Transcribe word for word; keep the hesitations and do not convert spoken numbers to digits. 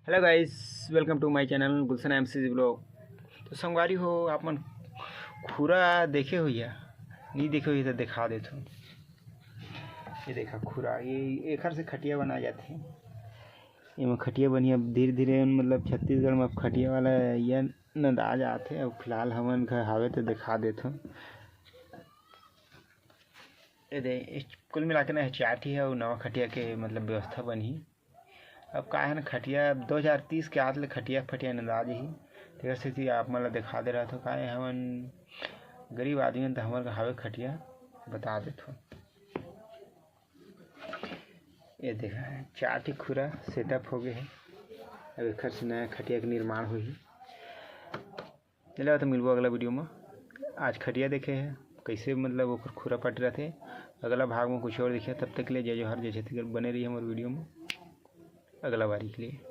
Hello guys, welcome to my channel Gulshan M C G vlog। तो संगवारी हो, आप मन खुरा देखे होइया, नहीं देखे होइया तो दिखा देथों। ये देखा खुरा, ये एकर से खटिया बना जाथे। एमा खटिया बनिया धीरे धीरे, मतलब छत्तीसगढ़ में अब खटिया वाला ये नंदा जाथे। अब फिलहाल हमन घर हावे तो दिखा देथों। ये दे, कुल मिला के ना चार ठी है, नवा खटिया के मतलब व्यवस्था बनही। अब का है ना, खटिया दो हज़ार तीस के आत ले खटिया फटिया नंदा जही। तेकर सेती आप मन ला दिखा दे रहा था, काहे हमन गरीब आदमी हन, त हमर हावे खटिया बता देथों। ये देखा, चार ठी खुरा सेटअप हो गए है। अब एकर से नया खटिया के निर्माण होही। चलो, तो मिलबो अगला वीडियो में। आज खटिया देखे है, कैसे मतलब ओकर खुरा पाटी रहथे। अगला भाग में कुछ और देखे, तब तक के लिए जय जोहार, जय छत्तीसगढ़। बने रहिए हमारे वीडियो में अगला बारी के लिए।